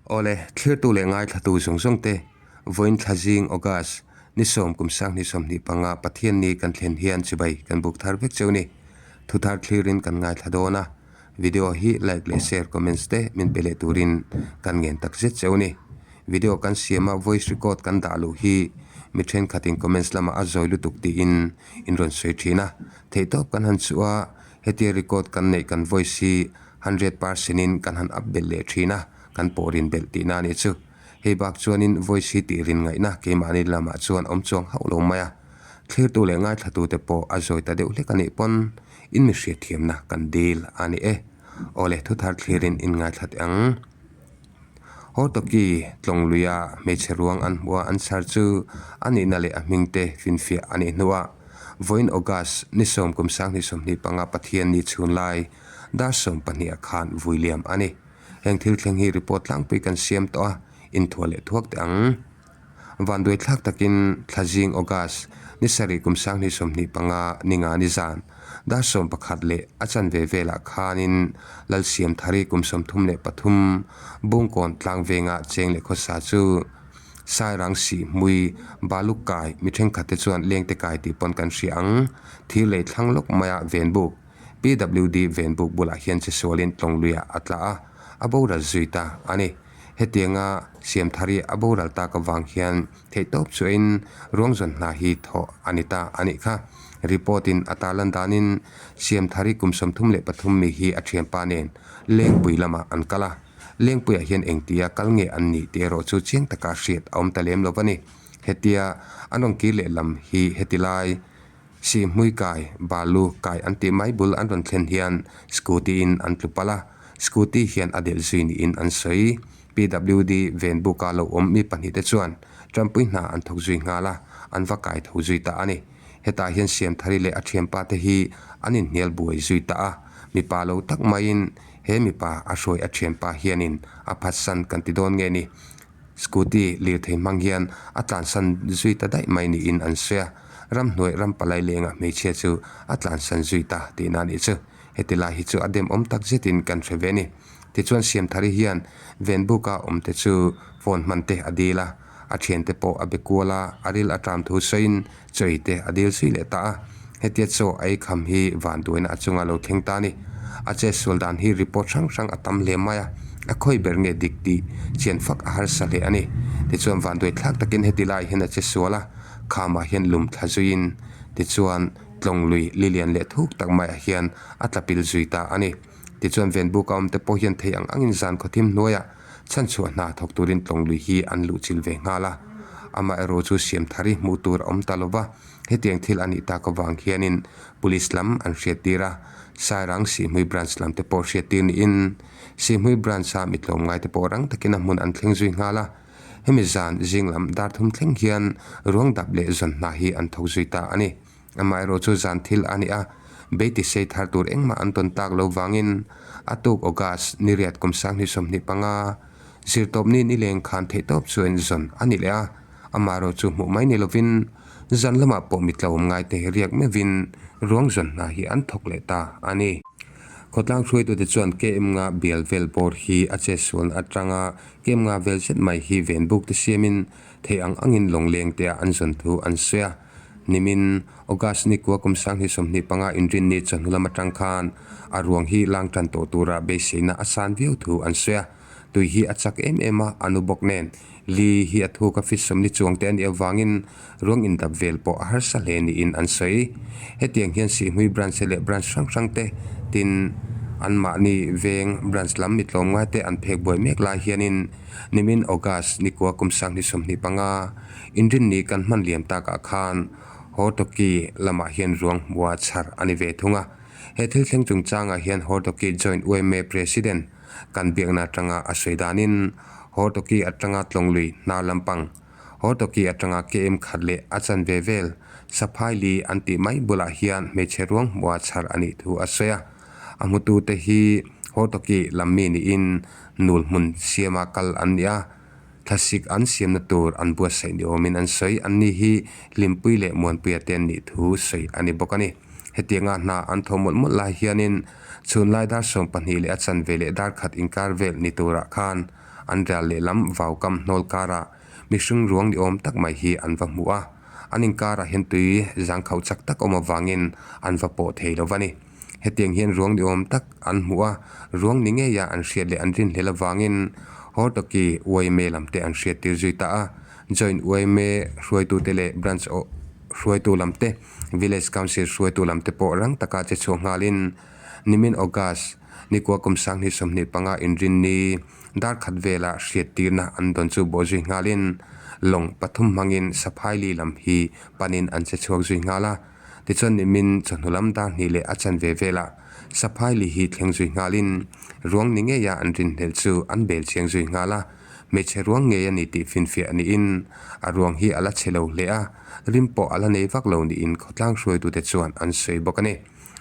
Awle, thlirtu leh ngaithlatu zawng zawng te, vawiin thla zing August ni sawm kum sanghnih 25 Pathian ni kan thlen hian chibai kan buk thar vek cheu ni. Thu thar thlirin kan ngaithla dawn a, video hi like leh share comments te min pe leh turin kan ngen tak zet cheu ni. Video kan siam a voice record kan dah luh hi mi thenkhatin comments lamah a zawi lutuk tiin in rawn sawi thin a, theihtawp kan han chuh a, hetia record kan neih kan voice hi 100% in kan han up belh leh thin a, kan pawh rin belh tihna a nih chu. Hei bak chuanin voice hi tih rin ngaihna keimahni lamah chuan awm chuang hauh lo mai a, thlirtu leh ngaithlatute pawh a zawi ta deuh hlek a nih pawn in mi hriatthiamna kan dil a ni e. Awle thuthar thlirin in ngaithla teh ang. Hortoki Tlawngluia hmeichhe ruang an hmuh a an chhar chu a nihna leh a hmingte finfiah a nih hnuah vawiin August ni sawm kum 2025 Pathian ni chhun lai dar 12 khan vui liam a ni. Heng thil thleng hi report tlangpui kan siam tawh a, inthuah leh thuak teh ang. Vanduai thlak takin thla zing August ni sarih kum 2025 ni nga ni zan dar 11 leh a chanve velah khanin Lalsiamthari kum 33 Bungkawn tlang venga cheng leh khawsa chu Sairang sih hmui Baluk kai mi thenkhat te chuan lengte kai tih pawn kan hria ang. Thir lei thlang lawk maia venbuk PWD venbuk bulah hian che sualin tlawngluiah a tla a, a boral zui ta a ni. Hetianga Siamthari a boral tak avang hian theihtawp chuahin ruangzawn hna hi thawh a ni ta a nih kha. Report in a tarlan danin Siamthari kum 33 mi hi a thianpa nen Lengpui lamah an kal a, Lengpuiah hian engtia kal nge an nih tih erawh chu chiang taka hriat a awm ta lem lo va ni. Hetia an rawn kir leh lam hi heti lai Sihhmui kai, balu kai an tih mai bul an rawn thlen hian scooty in an tlu palh a, scooty hian a delh zui niin an sawi. PWD ven buka lo awm mi pahnih te chuan Trumpui hna an thawk zui nghal a, an va kai tho zui ta a ni. Hetah hian Siamthari leh a thianpa te hi an inhnial buai zui ta a, mipa lo tak maiin he mipa a hruai a thianpa hianin a phatsan kan ti dawn nge ni? Scooty lirthei hmang hian a tlansan zui ta daih mai niin an sawi a, ramhnuai ram palai lengah hmeichhia chu a tlansan zui ta tihna a nih chu. Heti lai hi chu a demawm tak zetin kan hre ve a ni. Tichuan Siamthari hian Venbuka awmte chu phone hman te a dil a, a thiante pawh a be kual a, a ril a ṭam thu sawiin chawi te a dil zui leh ta a. Hetia chaw a ei kham hi vanduaina a chunga lo thleng ta a ni. A chetsual dan hi report hrang hrang a tam hle mai a, a khawi ber nge dik tih chian fak a harsa hle a ni. Tichuan vanduai thlak takin heti laiah hian a chetsual a, khamah hian lum thla zuiin tichuan tlawng lui lilian leh thuk tak maiah hian a tla pil zui ta a ni. Tichuan Venbuka awmte pawh hian thei ang angin zan khawthim hnuaiah chhanchhuah hna thawk turin tlawng lui hi an luh chil ve nghal a. Amaherawh chu Siamthari hmuh tur a awm ta lo va, hetiang thil a nih tak avang hianin Police lam an hriattir a, Sairang Sihhmui Branch lam te pawh hriattir niin Sihhmui Branch-a mi tlawmngai te pawh rang takin a hmun an thleng zui nghal a. Hemi zan zing lam dar thum thleng hian ruang dap leh zawn hna hi an thawk zui ta a ni. Amaherawh chu zan thil a ni a, beiti sei thar tur engmah an tawn tak lo vangin a tuk August ni riat kum 2025 zirtawpni ni leng khan theihtawp chuan zawn a ni leh a, amaherawh chu hmuh mai ni lovin zan lamah pawh mi tlawm ngaite riak meuhin ruang zawn hna hi an thawk leh ta a ni. Khawtlang hruaitute chuan KM nga bial vel bawr hi a chetsualna atanga KM nga vel zet mai hi ven buk te siamin theih ang angin lawngleng te ah an zawn thu an sawi a. Nimin, August ni kua kum 2025 inrinni chawhnu lam atang khan a ruang hi lang tan tawh tura beiseina a san viau thu an sawi a. Tui hi a chak em em a, a nu bawk nen li hi a thuk a fit sawmli chuang te a nih avangin ruang indap vel pawh a harsa hle niin an sawi. Hetiang hian Sihhmui branch leh branch hrang hrang te tin anmahni veng branch lam mi tlawmngai te an phek buai mek lai hianin nimin August ni kua kum 2025 Inrinni kan hman liam takah khan Hortoki lamah hian ruang hmua chhar a ni ve thung a. He thil thleng chungchangah hian Hortoki Joint yma President kan biakna atanga a sawi danin Hortoki atanga Tlawnglui hnar lampang, Hortoki atanga KM khat leh a chanve vel Saphai li an tih mai bulah hian hmeichhe ruang hmua chhar a nih thu a sawi a. A hmutute hi Hortoki lam mi niin nul hmun siama kal an ni a. Thlasik an siamna tur an buatsaih ni awmin an sawi. Anni hi Hlimpui leh Muanpuia te an nih thu sawi a ni bawk a ni. Hetianga hna an thaw mawlh mawlh lai hianin chhunlai dar 12 leh a chanve leh dar khat inkar vel ni turah khan An ral lehlam vaukam hnawl karah mihring ruang ni awm tak mai hi an va hmu a, an inkarah hian tui zangkhauh chak tak awm avangin an va pawh thei lo va ni. Hetiang hian ruang ni awm tak an hmu a, ruang ni ngeia an hriat leh an rinhlel avangin Hortoki yma lam te an hriat tir zui ta a, Joint yma hruaitute leh Branch hruaitu lam te, Village Council hruaitu lam te pawh rang taka che chhuak nghalin nimin August nikua kum 2025 inrinni dar khat vela hriattirna an dawn chu bawh zui nghalin lawng pathum hmangin Saphaili lam hi panin an che chhuak zui nghal a. Tichuan nimin chawhnu lam dar hnih leh a chanve velah Saphaili hi thleng zui nghalin ruang ni ngeia an rinhlelh chu an bel chiang zui nghal a. Hmeichhe ruang ngei a ni tih finfiah niin a ruang hi a la chhe lo hle a, rim pawh a la nei vak lo niin khawtlang hruaitute chuan an sawi bawk a ni.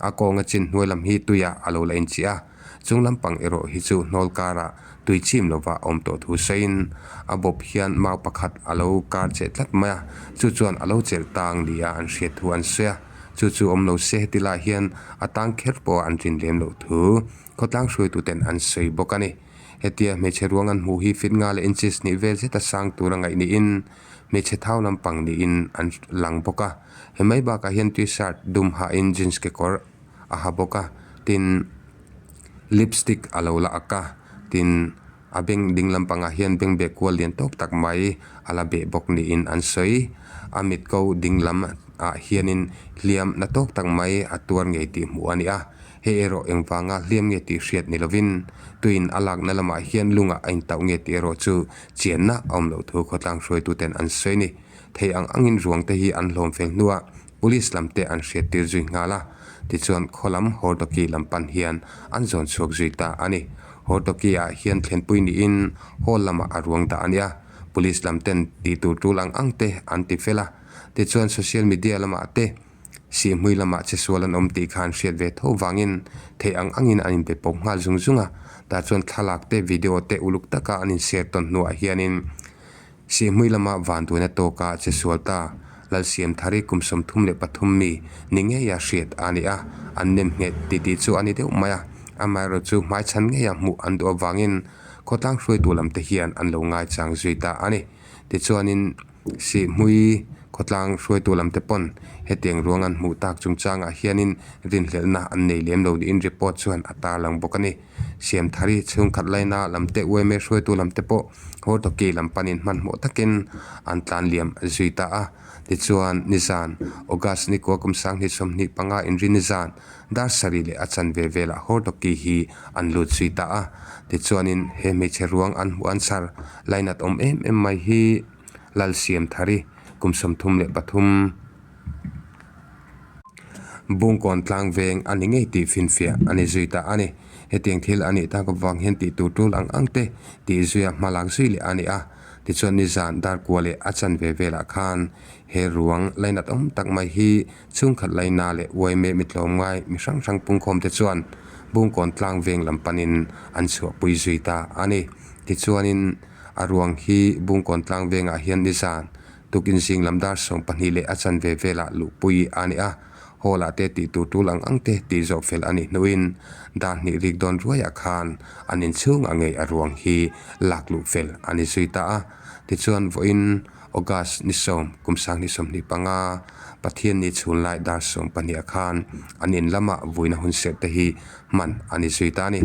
A kawnga chin hnuai lam hi tuiah a lo la inchiah a, chung lampang erawh hi chu hnawl karah tui chim lova awm tawh thu sawiin a bawp hian mau pakhat a lo kar cheh tlat mai a, chu chuan a lo chelh tang nia an hriat thu an sawi a, chu chu awm lo se heti lai hian a tang kher pawh an rin lem loh thu khawtlang hruaituten an sawi bawk a ni. Hetia hmeichhe ruang an hmuh hi fit nga leh inches hnih vel zeta sang tura ngaih niin hmeichhe thau lampang niin an lang bawk a. He mai bakah hian t-shirt dum hahin jeans kekawr a ha bawk a, tin lipstick a lo la ak a, tin a beng ding lampangah hian beng beh kual lian tawk tak mai a la beh bawk niin an sawi. A mit ko ding lam ah hianin hliam na tawk tak mai a tuar ngei tih hmuh a ni a. Hei erawh engvanga hliam nge tih hriat ni lovin tuin a lakna lamah hian lungah a intauh nge tih erawh chu chianna a awm loh thu khawtlang hruaituten an sawi a ni. Thei ang angin ruangte hi an hlawm fel hnuah Police lamte an hriattir zui nghal a, tichuan khaw lam Hortoki lam pan hian an zawn chhuak zui ta a ni. Hortoki ah hian thlenpui niin hall lamah a ruang dah a nia, Police lamten tih tur tul ang ang te an ti fel a, tichuan social media lamah te, Sihhmui lamah che sual an awm tih kha an hriat ve tho vangin theih ang angin an inbe pawp nghal zung zung a, tah chuan thlalak te video te uluk taka an inshare tawn hnuah hianin Sihhmui lama vanduaina tawka che sual ta Lalsiamthari kum 33 mi ni ngeia hriat a ni a, an nem nghet titih chu a ni deuh mai a, amaherawhchu hmaichhan ngeia hmuh an duh avangin khawtlang hruaitu lamte hian an lo ngaichang zui ta a ni. Tichuanin. Sihhmui khawtlang hruaitu lamte pawn hetiang ruang an hmuh tak chungchangah hianin rinhlelhna an nei lem lo niin report chuan a tarlang bawk a ni. Siamthari chhungkhat laina lamte yma hruaitu lamte pawh Hortoki lam panin hmanhmawh takin an tlan liam zui ta a. Tichuan nizan August nikua kum 2025 inri nizan dar sarih leh a chanve velah Hortoki hi an lut zui ta a. Tichuanin he hmeichhe ruang an hmuh an chhar lainat awm em em mai hi Lalsiamthari kum 33 Bungkawn tlang veng a ni ngei tih finfiah a ni zui ta a ni. Hetiang thil a nih tak avang hian tih tur tul ang ang te tih zuia hma lak zui leh a ni a. Tichuan nizan darkua leh a chanve velah khan he ruang lainat awm tak mai hi Chhungkhat laina leh uaime mi tlawmngai mi hrang hrang pungkhawmte chuan Bungkawn tlang veng lam panin an chhuahpui zui ta a ni. Tichuanin a ruang hi Bungkawn tlang vengah hian nizan tukin zing lam dar 12 leh a chanve velah luhpui a ni a, hall ah te tih tur tul ang ang te tih zawh fel a nih hnuin dar hnih rik dawn ruaiah khan an inchhungah ngei a ruang hi lak luh fel a ni zui ta a. Tichuan vawiin August ni sawm kum 2025 Pathian ni chhun lai dar 12 ah khan an in lamah vuina hun serh te hi hman a ni zui ta a ni.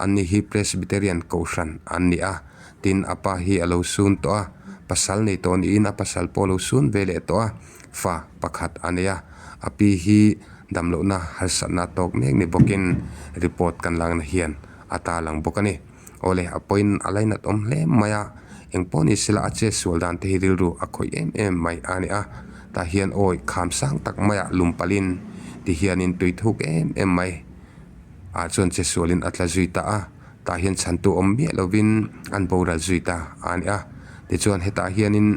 An ni hi Presbyterian Kohhran an ni a, tin a pa hi a lo sun tawh a, pasal nei tawh niin a pasal pawh a lo sun ve leh tawh a, fa pakhat a nei a, a pi hi damlohna harsatna tawk mek ni bawkin report kan lakna hian a tarlang bawk a ni. Awle, a pawhin a lainat awm hle mai a, eng pawh ni sela a chet sual dan te hi rilru a khawih em em mai a ni a, tah hian awi kham sang tak maiah lum palhin ti hianin tui thuk em em mai ah chuan che sualin a tla zui ta a, tah hian chhantu awm miah lovin an boral zui ta a ni a, tichuan hetah hianin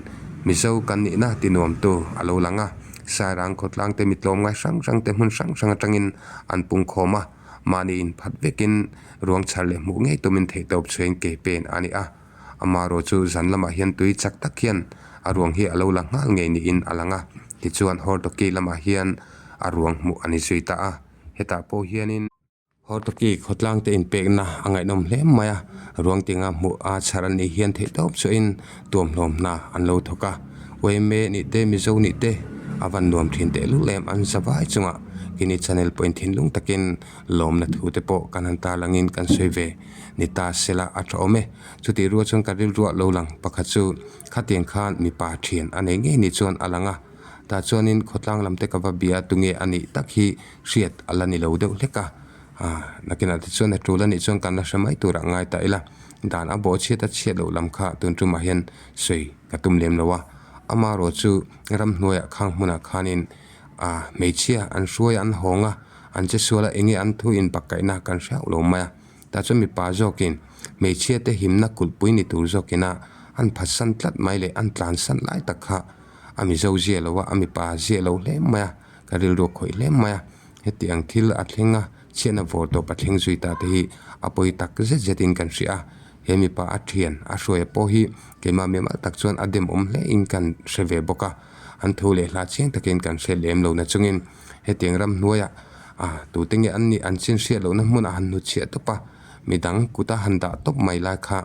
Mizo kan nihna ti nuamtu a lo lang a, Sairang khawtlang te mi tlawmngai hrang hrang te hmun hrang hrang atangin an pungkhawm a. Mahni inphat vekin ruang chhar leh hmuh ngei tumin theihtawp chhuain ke pen a ni a. Amaherawh chu zan lamah hian tui chak tak hian a ruang hi a lo la nghal ngei niin a lang a. Tichuan Hortoki lamah hian a ruang hmuh a ni zui ta a. Hetah pawh hianin. Hortoki khawtlang te inpekna a ngaihnawm hle mai a, ruang tinga hmuh a chhar an nih hian theihtawp chuahin tuamhlawm hna an lo thawk a, yma nih te Mizo nih te a van nuam thin tehlul em an za vai chungah kini channel pawhin thinlung takin lawmna thu te pawh kan han tarlangin kan sawi ve ni ta sela a tha awm e. Chutih rual chuan ka rilruah lo lang pakhat chu khatiang khan mipa thian a nei ngei ni chuan a lang a, tah chuanin khawtlang lam te ka va bia tunge a nih tak hi hriat a la ni lo deuh hlek a, ah nakinah te chuan a tul a nih chuan kan la hre mai turah ngai ta ila, dan a bawh chhiat a chhiat loh lam kha tun tumah hian sawi ka tum lem lo a, amaherawh chu ramhnuaiah khang hmunah khanin ah hmeichhia an hruai a an hawng a, an che sual a enge an thu inbakkaihna kan hriau lo mai a, tah chuan mipa zawkin hmeichhia te himna kulhpui ni tur zawkina an phatsan tlat mai leh an tlansan lai tak kha a mizo zia lo a, a mipa zia lo hle mai a. Ka rilru a khawih hle mai a, heti ang thil a thleng a, chhiatna vawr tawp a thleng zui ta te hi a pawi tak zet zet in kan hria a, he mipa a thian a hruaia pawh hi keimah mi mal tak chuan a demawm hle in kan hre ve bawk a, an thu leh hla chiang takin kan hre lem lo na chungin hetiang ramhnuaiah ah tute nge an nih an chin hriat lohna hmunah han hnutchhiah tawp a, midang kuta han dah tawp mai lai kha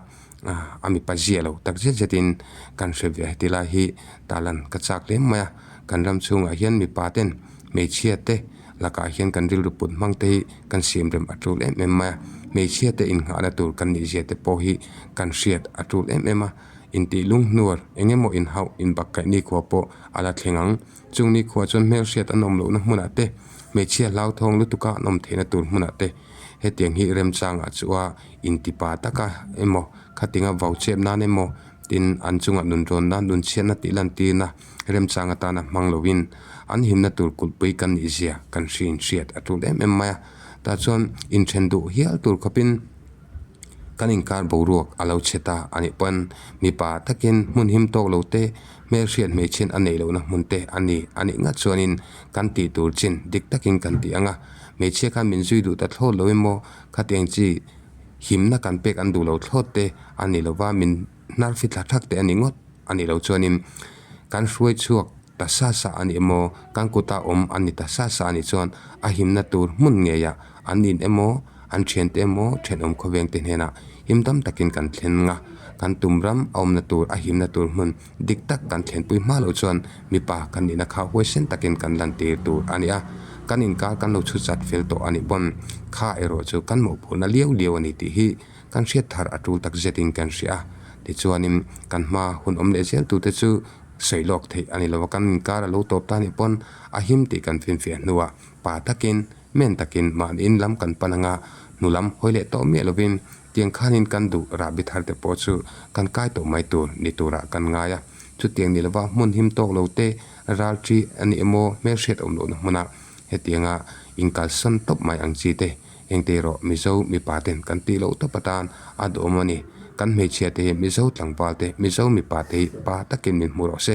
ah a mipa zia lo tak zet zet in kan hre ve a, heti lai hi tarlan ka chak hle mai a. Kan ram chhungah hian mipa ten hmeichhia te lakah hian kan rilru put hmang te hi kan siam rem a tul em em mai a, hmeichhia te innghahna tur kan nih zia te pawh hi kan hriat a tul em em a, intih lunghnuar eng emaw inhauh inbakkaih nikhua pawh a la thleng ang. Chung nikhua chuan hmelhriat an awm lohna hmunah te, hmeichhia hlauthawng lutuka an awm theihna tur hmunah te hetiang hi remchangah chu a intipa taka emaw khatinga vau chep nan emaw tin an chungah nunrawnna nunchhiatna tih lantirna remchang atana hmang loin an himna tur kulhpui kan nih zia kan hriin hriat a tul em em mai a. Tah chuan inthen duh hial tur khawpin kan inkar boruak a lo chhe ta a nih pawn mipa takin hmun him tawk lo te hmelhriat hmeichhian a neih lohna hmun te a ni a nih ngat chuanin kan tih tur chin dik takin kan ti ang a. Hmeichhia khan min zui duh ta thlawt lo emaw khatiang chi himna kan pek an duh lo thlawt te a ni lova min hnar fi thla thak te a ni ngawt. A nih loh chuanin kan hruai chhuak ta sa sa a ni emaw, kan kuta awm a ni ta sa sa a nih chuan a himna tur hmun ngeiah an in emaw, an thiante emaw, thenawm khawvengte hnenah him dam takin kan thlen nga, kan tum ram a awmna tur a himna tur hmun dik tak kan thlenpui hma loh chuan mipa kan nihna kha huaisen takin kan lantir tur a ni a, kan inkar kan lo chhu chat fel tawh a nih pawn kha erawh chu kan mawhphurhna liau liau a ni tih hi Kan hriat thar a tul tak zetin kan hria a, tichuanin kan hma hun awm leh zel tute chu sawi lawk theih a ni lo a, kan inkar a lo tawp ta nih pawn a him tih kan finfiah hnuah pa takin, men takin mahniin lam kan pan anga hnu lam hawi leh tawh miah lovin tiang khanin kan duh rahbi thar te pawh chu kan kai tawh mai tur ni turah kan ngai a. Chutiang ni lova hmun him tawk lo te ral thi a ni emaw hmelhriat awm lohna hmuna hetianga inkalsan tawp mai ang chi te Engte erawh Mizo mipa ten kan tih loh tawp atan a duhawm a ni. Kan hmeichhia te hi Mizo tlangval te, Mizo mipa te hi pa takin min hmu rawh se.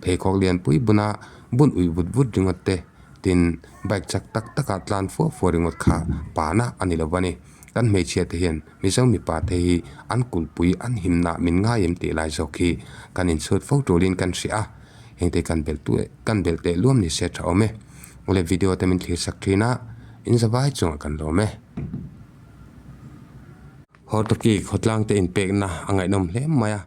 Pheikhawk lianpui buna bun uih vut vut ringawt te, tin bike chak tak taka tlan fua fua ringawt kha pana a ni lo va ni. Kan hmeichhia te hian Mizo mipa te hi an kulhpui an himna min ngai em tih lai zawk hi kan inchhut fo tulin kan hria a. Engte kan belh tu kan belh teh luam ni se tha awm e. Awle video te min thlir sak thin a, in zavai chungah kan lawm e. Hortoki khawtlang te inpekna a ngaihnawm hle mai a.